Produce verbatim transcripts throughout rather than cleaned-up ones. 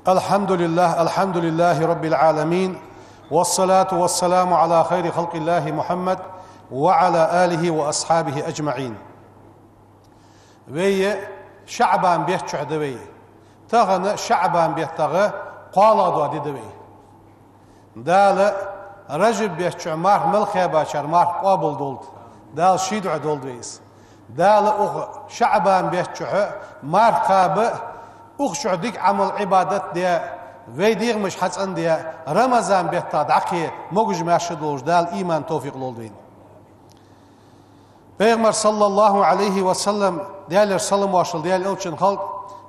الحمد لله، الحمد لله رب العالمين، والصلاة والسلام على خير خلق الله محمد وعلى آله وأصحابه أجمعين. Вай ШаӀбан бетта чу да вай. Тахан ШаӀбан беттагӀа кхоалагӀа дола ди да вай. Дала Ражаб бетта чу марха мел кхаьбачар марха къоабал долда. Дала ший духьа долда вай из. Дала укх ШаӀбан бетта чу марха кхаба, укх чу дика Ӏамал, Ӏибадат де, вай дегӀамаш хьацӀенде, Рамазан бетта дӀакхе могаш-маьрша долаш Дала иман, товфикъ лолда вайна. Пайхамар, саллаллахӀу Ӏалайхи ва саллам, Даьлера салам-моаршал Даьла элчан халкъ,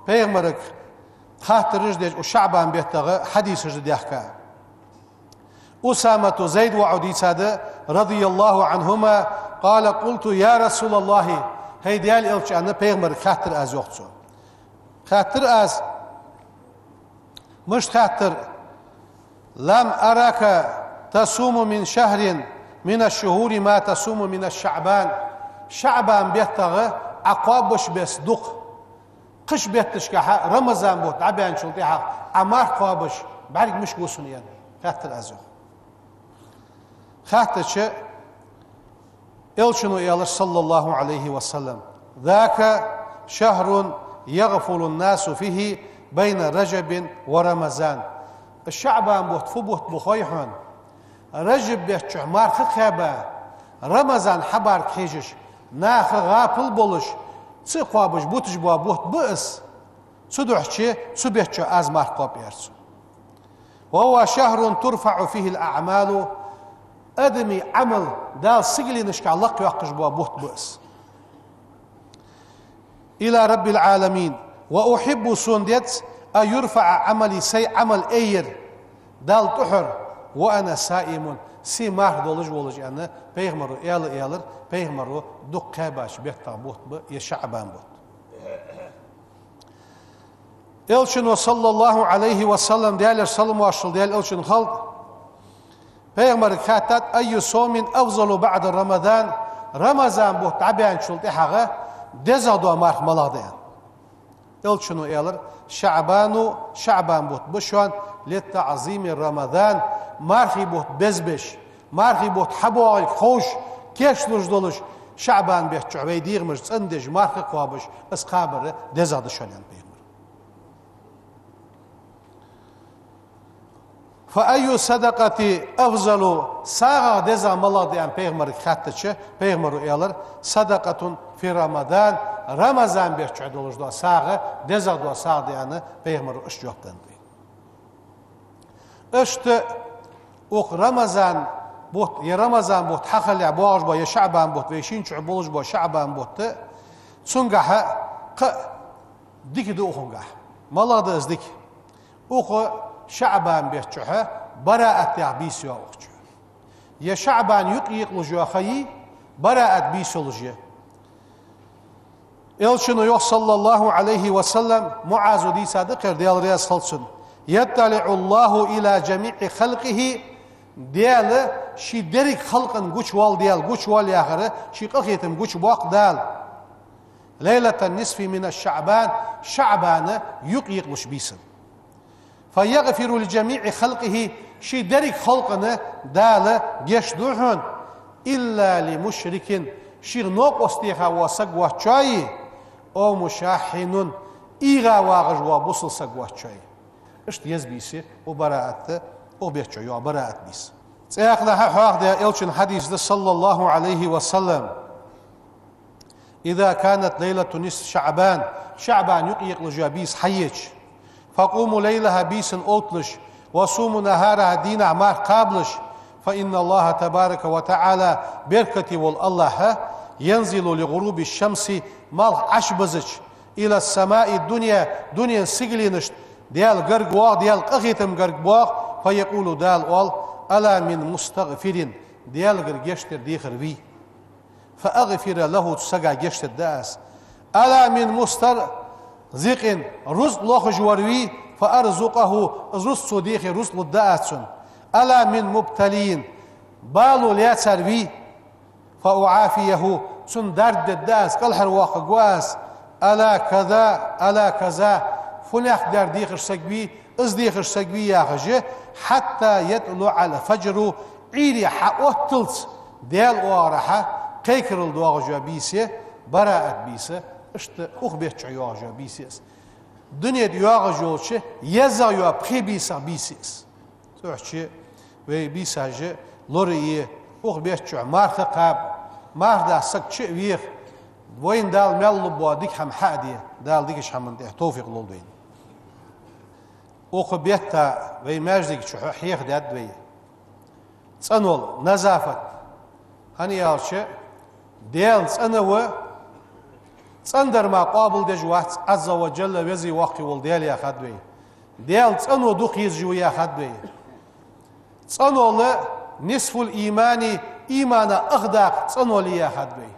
пайхамарга хаттараш деш укх ШаӀбан беттагӀа хьадисаш да даьхка. Усамата Зайд воӀо дийцад, رضي الله عنهما، قال: قلت: يا رسول الله, хӀай Даьла элча, аьнна, пайхамарга хаьттар аз, йоах цо. Хаьттар аз, мишта хаьттар: لم أرك تصوم من شهر من الشهور ما تصوم من شعبان. ШаӀбан беттагӀа Ӏа кхоабаш бесса дукха кхыча бетташкахьа Рамазан бутт дӀабаьнначул тӀехьагӀа Ӏа марха кхоабаш бӀарг мишта гу сона, аьнна, хаьттар аз, йоах. Хаьттача, элчано аьлар, саллаллахӀу Ӏалайхи ва саллам: ذاك شهر يغفل الناس فيه بين رجب ورمضان. ШаӀбан бутт фу бутт ба хой хьона? Ражаб бетта чу марха кхаьба, Рамазан хьабарга хьежаш, наха гӀапал болаш, ца кхоабаш буташ бола бутт ба из. Цудухьа цу бетта чу аз марха кхоаб, аьлар цо. وهو شهر ترفع فيه الأعمال. Адамий Ӏамал Дала сигаленашка лакхйоаккхаш бола бутт ба из. إلى رب العالمين. وأحب, сона деза, أن يرفع عملي, сай Ӏамал айяр Далла тӀехьара, وأنا صائم, се марха долаш волаш, аьнна, пайхамаро аьла, аьлар, пайхамаро дукха кхаьбача беттагӀа бутт ба ер ШаӀбан бутт. Элчано, саллаллахӀу Ӏалайхи ва саллам, Даьлера салам-моаршал Даьла элчан халкъ, пайхамарга хаьттад: أي صوم أفضل بعد رمضان؟ Рамазан бутт дӀабаьнначул тӀехьагӀа дезагӀа дола марха малагӀа да, аьнна. Элчано аьлар: شعبان, ШаӀбан бутт ба шоана, لتعظيم رمضان, мархий бутт безбеш, мархий бутт хьабоагӀилга ховш, кечлуш долаш, ШаӀбан бетта чу вай дегӀамаш цӀендеш, марха кхоабаш, из кхабар дезагӀа да шоана, аьнна пайхамаро. فأي الصدقة أفضل, сагӀах дезагӀа малагӀа да, аьнна, пайхамарга хаьттача, пайхамаро аьлар: صدقة في رمضان, Рамазан бетта чу долаш дола сагӀа дезагӀа дола сагӀа да, аьнна, пайхамаро иштта жоп деннад вайна. Иштта укх Рамазан бутт, ер Рамазан бутт хьахиллалехь боагӀаш бола, ер ШаӀбан бутт, вай шийна чу болаш бола ШаӀбан бутт, цунгахьа кхы а дика да укхунгахьа. МалагӀа да из дика? Укх ШаӀбан бетта чу бараӀат яха бийса я укх чу. Ер ШаӀбан юкъ екъалуш йола ха я, бараӀат бийса йолаш я. Элчано йоах, саллаллахӀу Ӏалайхи ва саллам, МуӀазо дийцад, кхера, Даьла раьза хилва цунна: يطلع الله إلى جميع خلقه, Даьла ший деррига халкъана гучавоал, Даьла гучавоал яхар, ший къахетам гучабоаккх Дала. ليلة النصف من شعبان, ШаӀбан юкъ екъалуш бийсан. فيغفر لجميع خلقه, ший деррига халкъана Дала гешт ду хьона, إلا لمشرك, шийх новкъост теха вола саг воацачоа, أو مشاحن, ийгӀа вагӀаш вола бусалба саг воацачоа. Иштта еза бийса я укх бараӀат, укх бетта чу йоагӀа бараӀат бийса. ЦӀаькханахьа хьоахадаь Элчан хьадис да, саллаллахӀу Ӏалайхи ва саллам: إذا كانت ليلة نصف شعبان, ШаӀбан юкъ екъалуш йола бийса хьаеча, فقوموا ليلها, бийсан отталаш, وصوموا نهارها, дийнахьа марха кхабалаш, فإن الله تبارك وتعالى, беркате вола АллахӀ, ينزل لغروب الشمس, малх Ӏобижача, إلى السماء الدنيا, дунен сигаленашта Даьла гарга воагӀа, Даьла къахетам гарга боагӀа, فيقول, Дала оал: ألا من مستغفر, Даьлагара гешт дер дехар вий? فأغفر له, цу сага гешт дергда аз. ألا من مسترزق, рузкъ лохаш вар вий? فأرزقه, из рузкъ цо дехе, рузкъ лургда аз цунна. ألا من مبتلي, бало лаьцар вий? فأعافيه, цунна дарба дергда аз, кӀалхарвоаккхаргва аз. ألا كذا، ألا كذا, фу наькъ дер дехаш саг вий? Из дехаш саг вий яхаш, حتى يطلع الفجر, Ӏуйре хьаотталца Даьла оагӀорахьа кхайкарал доагӀаш йола бийса, бараат бийса, иштта укх бетта чу йоагӀаш йола бийса я из. Дунен тӀа йоагӀаш йолча езагӀа йола пхе бийсах бийса я из. Цудухьа вай бийсаш лорае, укх бетта чу марха кхаба, марха даь саг чу а веха, вайна Дала мел лургбола дика хӀама хьа а де, Дала дикача хӀаман тӀа товфикъ лолда вайна. Укх бетта вай маьждига чу хьехадаьд вай цӀенол, назафат. ХӀана аьлча, Даьла цӀена ва, цӀенадар мара къоабалдеш вац, Ӏазза ва Джалла, веза-воккха вола Даьла, яхад вай. Даьла цӀено дукха езаш ва, яхад вай. ЦӀенол نصف الإيمان, имана ах дакъа цӀенол я, яхад вай.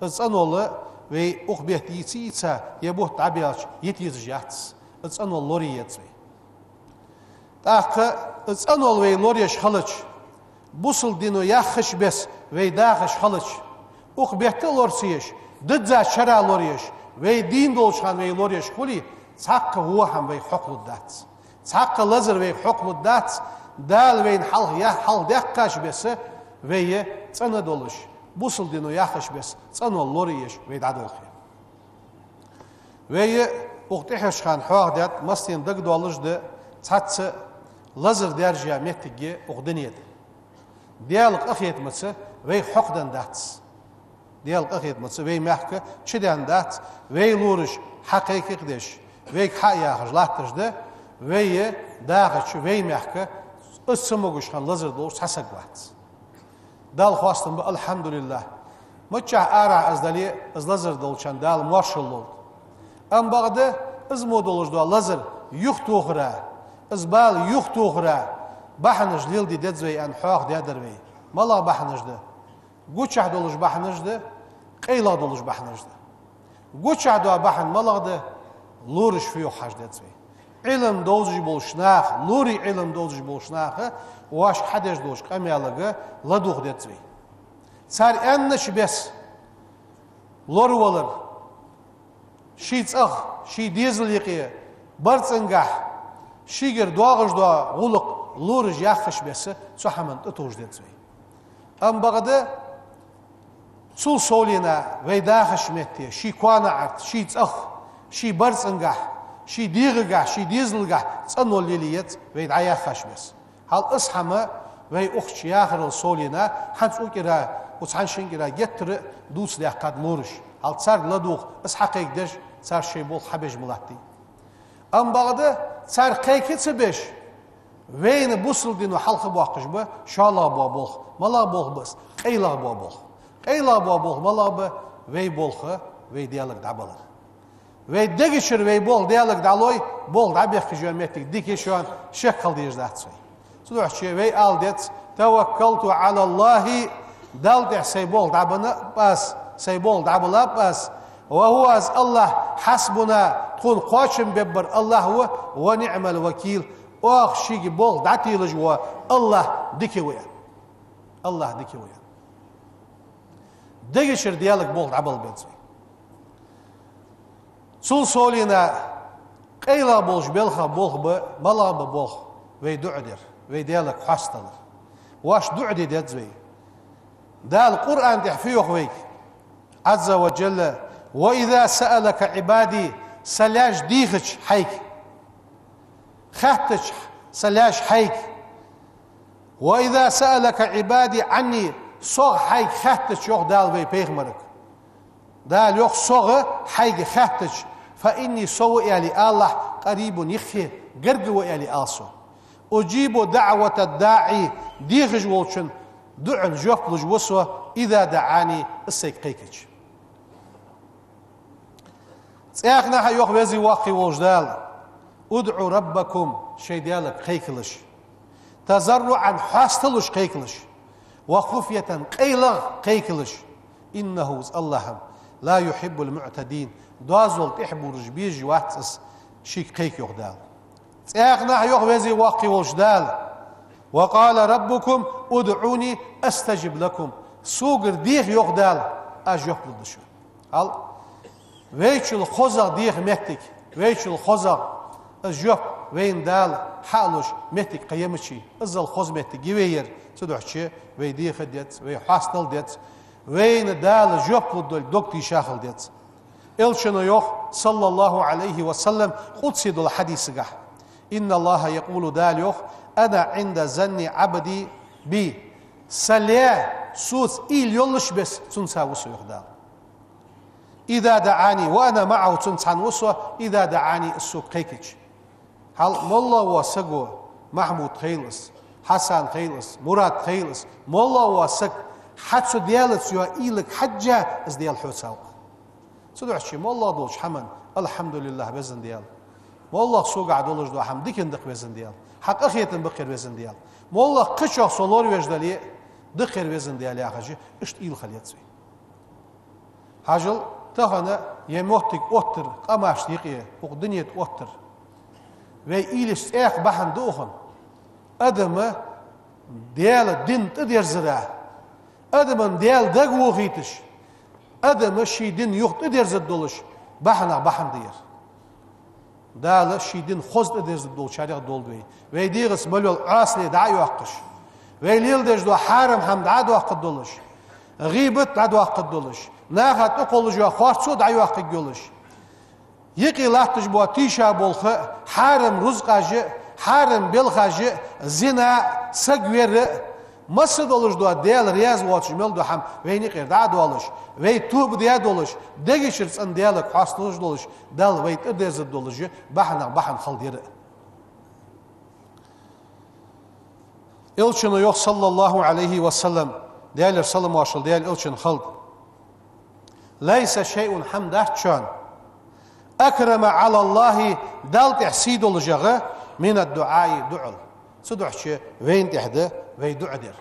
Из цӀенол вай укх бетта йийца а йийца, е бутт дӀабаьлча йита езаш яц. Из цӀенол лорае еза вай. ТӀаккха из цӀенол вай лораеш хилча, бусалба дино яххача беса вай дахаш хилча, укх бетта а лора ца еш, дизза шера лораеш, вай дийна долча хана вай лораеш хуле, цхьаккха во хӀама вайх хьокхалургдац. Цхьаккха лазар вайх хьокхалургдац, Дала вайна хьалха я-, хьалха даьккхача беса вай цӀена долаш, бусалба дино яххача беса цӀенол лораеш вай дӀадолхе. Вай укх тӀехьарча хана хьоахадаьд, массанена дагадоаллаш да, цхьацца лазар даьржа моттиг я укх дунен тӀа. Даьла къахетамца вайх хьокхаденна дац. Даьла къахетамца вай мехка чуденна дац, вай лораш хьакхайкадеш, вайга хьаяхаш латташ да, вай дахача вай мехка из ца могаш хинна лазар долаш цхьа саг вац. Далла хоастам ба, алхьамдулиллахӀ. Миччахьа арахьа из дале а, из лазар долчарна Дала моаршал лолда. Амма бакъда, из мо долаш дола лазар юхатохара, из бала юхатохара бахьанаш леладе деза вай аьнна хьоахадаьдар вай. МалагӀа бахьанаш да? Гучахь долаш бахьанаш да, къайлагӀа долаш бахьанаш да. Гучахь дола бахьан малагӀа да? Лораша фу йоах хьажа деза вай. Ӏилма довзаш болча наха, лорий Ӏилма довзаш болча наха, вайга хьадеш долча къамаьлага ладувгӀа деза вай. Цар аьннача беса лоравалар, ший цӀагӀа, ший дезала юкъе, барзкъангахьа, шийгара доагӀаш дола гӀулакх лораша яххача беса цу хӀаман тӀатовжа деза вай. Амма бакъда, цул совленна вай дахача метте, ший коа-наӀарга, ший цӀагӀа, ший барзкъангахьа, ший дегӀагахьа, ший дезалгахьа цӀенол лелае еза вай дӀаяххача беса. Хьал из хӀама вай укх чу яхарал совленна, хӀанз укх кӀира, укх цхьан шин кӀира геттара дувца даьккхад лораша. Хьал царга ладувгӀа, из хьакхайкадеш, цар шоай болх хьабеш ма латтий. Амма бакъда, цар кхайка ца беш, вайна бусалба дино хьалхабоаккхаш ба шоллагӀа бола болх. МалагӀа болх ба из? КъайлагӀа бола болх. КъайлагӀа бола болх малагӀа ба? Вай болх вай Даьлага дӀабалар. Вай дегачура вай болх Даьлага дӀалой, болх дӀабехкаш йола моттиг дика я шоана, шек хила дезаш дац вай. Цудухьа вай ала деза: توكلت على الله, Далла тӀа сай болх дӀабеннаб аз, сай болх дӀабеллаб аз. وهو, из АллахӀ, حسبنا, тхона кхоачам бергбар АллахӀ ва, ونعم الوكيل, оаха шийга болх дӀателаш вола АллахӀ дика ва аьнна. АллахӀ дика ва аьнна. Дегачура Даьлага болх дӀабала беза вай. Цул совленна къайлагӀа болча балхах болх ба, малагӀа ба болх? Вай дуӀа дар, вай Даьлага хьоастадалар. Вайна дуӀа де деза вай. Дала Къуръан тӀа фу йоах вайга? Ӏазза ва Джалла: وإذا سألك عبادي, са лаьш дийхача хьайга, хаьттача са лаьш хьайга, وإذا سألك عبادي عني, сох хьайга хаьттача, йоах Дала вай пайхамарга. Дала йоах: сох хьайга хаьттача, فإني, со ва, аьле, алахь, قريب, юххе, гарга ва, аьле, ала со. أجيب دعوة الداع, дехаш волчун дуӀан жоп луш ва со, إذا دعاني, из сайга кхайкача. ЦӀаькханахьа йоах Веза-Воккха волча Дала: ادعوا ربكم, шоай Даьлага кхайкалаш, تضرعا, хьоасталуш кхайкалаш, وخفية, къайлагӀа кхайкалаш, إنه, из АллахӀ, لا يحب المعتدين, доазол тӀехьабувлаш безаш вац из, шийга кхайка, йоах Дала. ЦӀаькханахьа йоах Веза-Воккха волча Дала: وقال ربكم ادعوني أستجب لكم, согара деха, йоах Дала, аз жоп лургда шоана. Хьал, вайчул хозагӀа деха моттиг, вайчул хозагӀа из жоп Вайна Дала хьалуш моттиг кхы я мичай, иззал хоза моттиг я вай ер, цудухьа вай деха деза, вай хьастал деза, вайна Дала жоп лургдолга дог тийша хила деза. Элчано йоах, صلى الله عليه وسلم, къудси дола хьадисагахь: «إن الله يقول», Дала йоах: «أنا عند ظن عبدي بي». Са лай соца уйла йоллаш беса цунца ва со, йоах Дала. «إذا دعاني», وأنا معه, цунца цхьана ва со, «إذا دعاني», из сога кхайкача. Хьал моллагӀа вола саг ва, Махьмуд хилва из, Хьасан хилва из, Мурад хилва из, моллагӀа вола саг, хьа цу Даьлаца йола уйлага хьежжа, из Даьла хьоца ва. Цудухьа моллагӀа долча хӀаман «الحمد لله», везан Даьла. МоллагӀа согахь долаш дола хӀама дикан да-кх, везан Даьла. Хьа къахетам ба-кх ер, везан Даьла. МоллагӀа кхычох со лоравеш дале а, да-кх ер, везан Даьла, яхаш, иштта уйла хила еза вай. Хьажал, тахан ер моттиг оттар, къамашта юкъе, укх дунен тӀа оттар. Вай уйла йича цӀаькха бахьан да укхан. Адама Даьла дин тӀадерзара, адама Даьла дагавохийташ, адама ший дин юха тӀадерзаргдолаш бахьанех бахьан да ер. Дала ший дин хоза тӀадерзаргдолчарех долда вай. Вай дегӀаца мел йола Ӏаьсал дӀа а йоаккхаш, вай леладеш дола хьарам хӀама дӀа а доаккхаргдолаш, гӀийбат дӀадоаккхаргдолаш, наха тӀакхоллаш йола харцо дӀайоаккхаргйолаш, юкъе латташ бола тийшаболх, хьарам рузкъаш, хьарам белхаш, зина, саг вер, масса долаш дола Даьла раьза воацаш мел дола хӀама вайна юкъера дӀа а доалаш, вай тоба даь долаш, дегашкара цӀена Даьлага хьасталуш долаш, Дала вай тӀадерзаргдолаш бахьанех бахьан хилда ер. Элчано йоах, صلى الله عليه وسلم, Даьлера салам-моаршал Даьла Элчанна хилда: «ليس شيء», хӀама дац шоана, «أكرم على الله», Далла тӀехьа сий долаш ягӀа, «من الدعاء», дуӀал. Цудухьа вайна тӀехьа да вай дуӀа дар.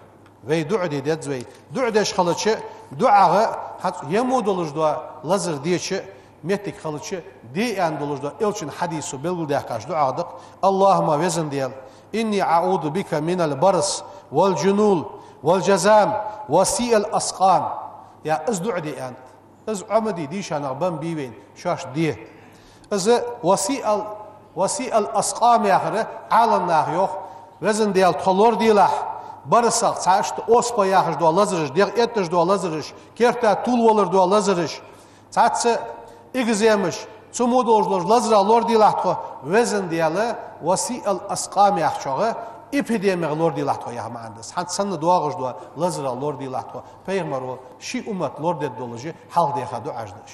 Вай дуӀа де деза вай. ДуӀа деш хилча, дуӀагӀа хьац емо долаш дола лазар деча моттиг хилча, де аьнна долаш дола Элчан хьадисо белгалдаьккхача дуӀагӀа да-кх: «اللهم», везан Даьла, «إني أعوذ بك من البرص والجنون والجذام وسيء الأسقام». Я, из дуӀа де аьннад. Из Ӏомаде, дийша нах бан бий вайна, шоашта де. Из وسيء ال-, «وسيء الأسقام» яхар, Ӏаламнаха йоах: «Везан Даьла, тхо лораделахь барсах», цхьа иштта оспа яхаш дола лазараш, дегӀ этташ дола лазараш, керта тувлавалар дола лазараш, цхьацца экземаш, цу мо долаш долча лазарах лораделахь тхо, везан Даьла, «وسيء الأسقام» яхачох, эпидемех лораделахь тхо яха маӀан да из. ХӀанз санна доагӀаш дола лазарах лораделахь тхо, пайхамаро ший уммат лорадергдолаш хьалхадаьха дуӀаш да уж.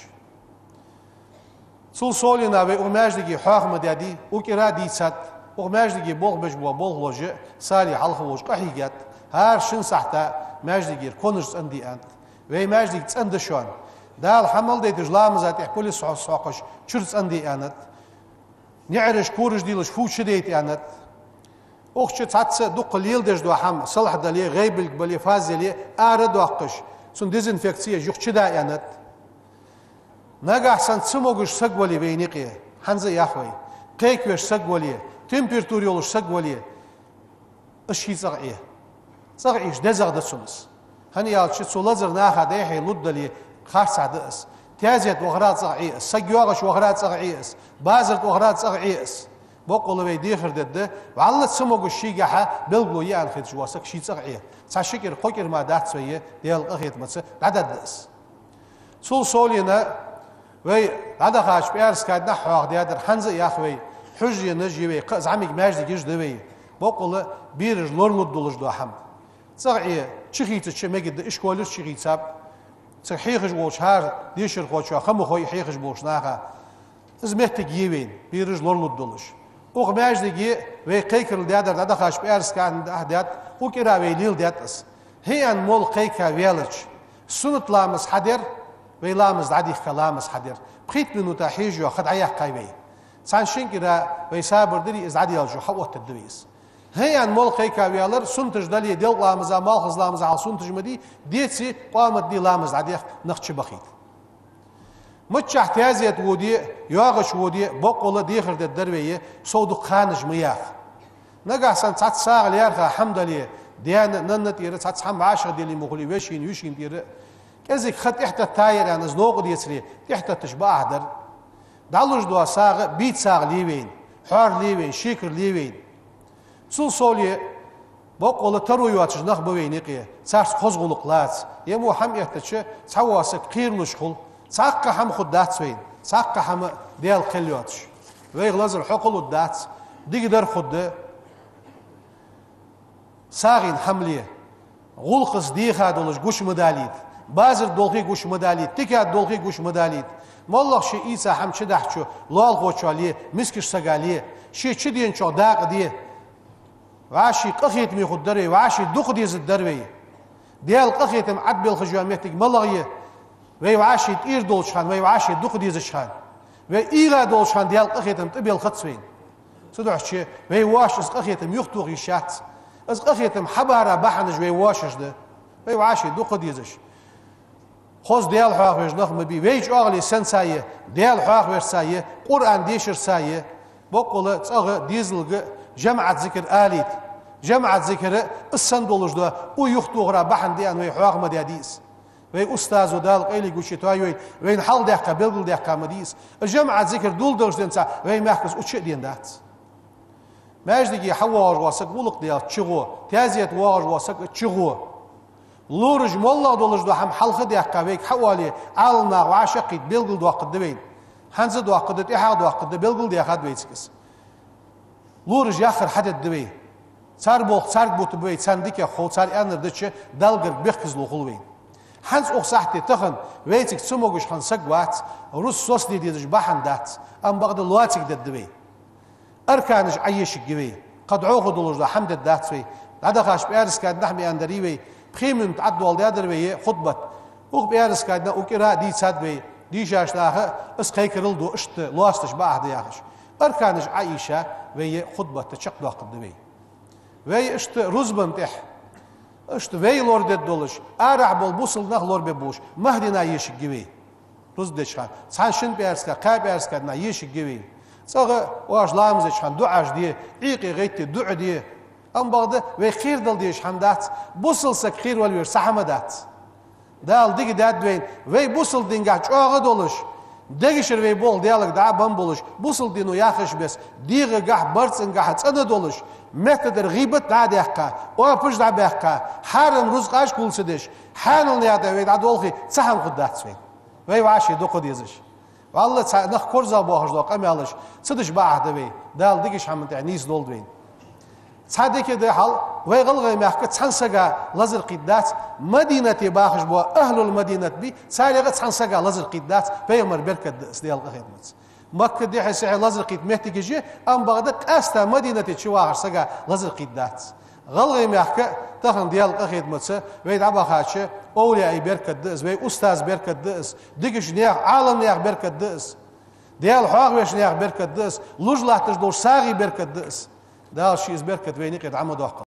Цул совгӀа вай укх маьждиге хьоахам даьдий, укх кӀира дийцад, укх маьждиге болх беш бола болхлоша, сали хьалха волча къахьийгад, хӀара шин сахьата маьждигера конаш цӀенде аьннад. Вай маьждиг цӀена да шоана. Дала хьа мел дайтача ламаза тӀехьа пулис хьо-, хьокхаш чура цӀенде аьннад. НеӀараш, кораш дийлаш фу чудайта аьннад. Укх чу цхьацца дукха леладеш дола хӀама, салхь дале, гӀайбилг бале, фаз яле, ара доаккхаш, цун дезинфекци еш юха чуда аьннад. Нагахь санна цамогаш саг вале вайна юкъе, хӀанз а йоах вай, кхайкавеш саг вале, температура йолаш саг вале, из ший цӀагӀа Ӏе. ЦӀагӀа Ӏеш дезагӀа да цунна из. ХӀана аьлча, цу лазар наха дӀайихье лургдале, харцахьа да из. Таьзета вахара цӀагӀа Ӏе из, саг йоагӀаш вахара цӀагӀа Ӏе из, базар тӀа вахара цӀагӀа Ӏе из. Боккъала вай дехар дергда, вӀалла цамогаш шийгахьа белгало я аьнна хеташ вола саг ший цӀагӀа Ӏе. Цхьа ши кӀира, кхо кӀира мара дац вай, Даьла къахетамца дӀадаргда из. Цул совгӀа вай дӀадахача пӀаьраска дийнахьа хьоахадаьдар, хӀанз а йоах вай, хьужаренаша я вай, кхы а зӀамига маьждигаш да вай, боккъала бераш лоралургдолаш дола хӀама. ЦӀагӀа Ӏе чухийцача мегаргда, ишколера чухийцаб, цига хьехаш волча хӀара дешархочоа, ха ма хой хьехаш болча наха. Из моттиг я вайна, бераш лоралургдолаш. Укх маьждиге вай кхайкарал даьдар дӀадахача пӀаьраска дийнахьа даьд, укх кӀира вай леладаьд из. ХӀе аьнна молла кхайка ваьлча, суннат ламаз хьадер, вай ламаз дӀадихка ламаз хьадер. Пхийтта минута хьежа йола ха дӀаяьккхай вай. Цхьан-шин кӀира вай сабар дир, из дӀаделча хьаоттаргда вай из. ХӀе аьнна молла кхайка ваьлар, суннаташ дале, делкъа ламаза, малхбуза ламаза хьалха суннаташ ма дий, деце, къамат де, ламаз дӀадех, нах чубахийта. Миччахьа таьзета воде, йоагӀача воде, боккъала дехар дергдар вай, сов дукха ханаш ма яха. Нагахь санна цхьацца сагӀа лаьрхӀа хӀама дале, даьна, нанна тӀера цхьацца хӀама вӀашагӀделе ма хулий, вешийна, йишийна тӀера, кӀезига ха тӀехьатетта яр аьнна, из новкъа децаре, тӀехьатетташ бакъахьа дар. ДӀалуш дола сагӀа бийца сагӀа ле вайна. хьоар ле вайна, шекар ле вайна. Цул совгӀа, боккъала таро йоацаш нах ба вайна юкъе, царца хоза гӀулакх лаца. Е мо хӀама эттача, цхьавола саг кхералуш хул, цхьаккха хӀама хургдац вайна, цхьаккха хӀама Даьла кхел йоацаш. Вайх лазар хьокхалургдац, дикадар хургда. СагӀийна хӀама ле, гӀулакхаца деха долаш гуш ма далийта, базар долхе гуш ма далийта, тика долхе гуш ма далийта. МоллагӀа ший ийца хӀама чудахьачо, лоалахочоа ле, мискача сага ле, ше чуденачох дакъа де. ВӀаший къахетаме хургдар вай, вӀаший дукха дезаргдар вай. Даьла къахетам Ӏобелхаш йола моттиг малагӀа я? Вай вӀаший тӀера долча хана, вай вӀаший дукха дезача хана, вай ийла долча хана Даьла къахетам тӀабелхац вайна. Цудухьа вай воашта из къахетам юхатоха йиш яц. Из къахетам хьабара бахьанаш вай воашаш да. Вай вӀаший дукха дезаш. Хоза Даьла хьоахавеш нах ма бий. Вай чӀоагӀал сенца я, Даьла хьоахаварца я, Къуръан дешарца я. Боккъала цӀагӀа, дезалга жамаӀат зикар алийта. ЖамаӀат зикар а, из санна долаш да, у юхатохара бахьан да аьнна вай хьоаха ма даьдий из. Вай устазо, Дала къайле гуча йойла, вайна хьалха даьккха, белгалдаьккха ма дий из. Из жамаӀат зикар дулдагӀаш денз, вай мехкаца уча а дена дац. Маьждиге хьавоагӀаш вола саг гӀулакх делча чугӀо, таьзета воагӀаш вола саг чугӀо. Лораша моллагӀа долаш дола хӀама хьалха даьккха вайга хьаоале, Ӏаламнаха вӀашагӀкхийтта белгалдоаккхаргда вайна. ХӀанз а доаккхаргда, тӀехьагӀа а доаккхаргда, белгалдаьхад вайцига из. Лораша яхар хьадергда вай. Цар болх царга бутаргба вай, царна дикагӀа хов, цар аьннар дича, Далла гарга бехказло хул вайна. ХӀанз укх сахьте тахан вайцига ца могаш хинна саг вац, рузкъа соцаде дезаш бахьан дац, амма бакъда лоацилга дергда вай. Арканаш Ӏоешаргья вай, кхы дӀахо долаш дола хӀама дергдац вай. ДӀадахача пӀаьраска дийнахьа ма аьннадарий вай, пхи минут Ӏаддоаладаьдар вай хутбат. Укх пӀаьраска дийнахьа укх кӀира дийцад вай, дийшача наха из кхайкарал ду, иштта лоацдеш бакъахьа да яхаш. Арканаш Ӏоийша, вай хутбат чакхдоаккхаргда вай. Вай иштта рузбан тӀехьа, иштта вай лорадергдолаш, арахьа бола бусалба нах лорабергболаш, Махдина ешаргья вай. Рузба деча хана, цхьан шин пӀаьраска, кхаь пӀаьраска дийнахьа ешаргья вай. ЦӀагӀа оаш ламаз деча хана дуӀаш де, Ӏийкъе гӀайтте дуӀа де. Амма бакъда вай кхерадала дезаш хӀама дац, бусалба саг кхеравала везаш цхьа хӀама дац. Дала дика даьд вайна, вай бусалба дингахьа чӀоагӀа долаш, дегашкара вай болх Даьлага дӀа а бенна болаш, бусалба дино яхача беса, дегӀагахьа, барзкъангахьа цӀена долаш, меттадар гӀийбат дӀа а даьккха, оапаш дӀа а баьккха, хьарам рузкъаш кул ца деш, хьанал наькъа тӀа вай дӀадолхе, цхьа хӀама хургдац вайна. Вай вӀаший дукха дезаш. ВаллахӀи, цхьа нах корзагӀбоахаш дола къамаьлаш ца деш бакъахьа да вай, Дала дикача хӀаман тӀа нийсдолда вайна. Цхьа дика да хьал, вай ГӀалгӀай мехка цхьан сага лазар кхийтта дац, Мадинате бахаш бола ахӀлул Мадинат бий, царех а цхьан сага лазар кхийтта дац, пайхамара беркат да из, Даьла къахетамца. Макка дехьа-сехьа лазар кхийтта моттигаш я, амма бакъда къаьстта Мадинате чувахача сага лазар кхийтта дац. ГӀалгӀай мехка тахан Даьла къахетамца вай дӀабахача овлияий беркат да из, вай устаза беркат да из, дикача наьха, Ӏаламнаьха беркат да из, Даьла хьоахавеча наьха беркат да из, луш латташ долча сагӀий беркат да из. Дала ший из беркат вайна юкъера дӀа ма доаккхалда.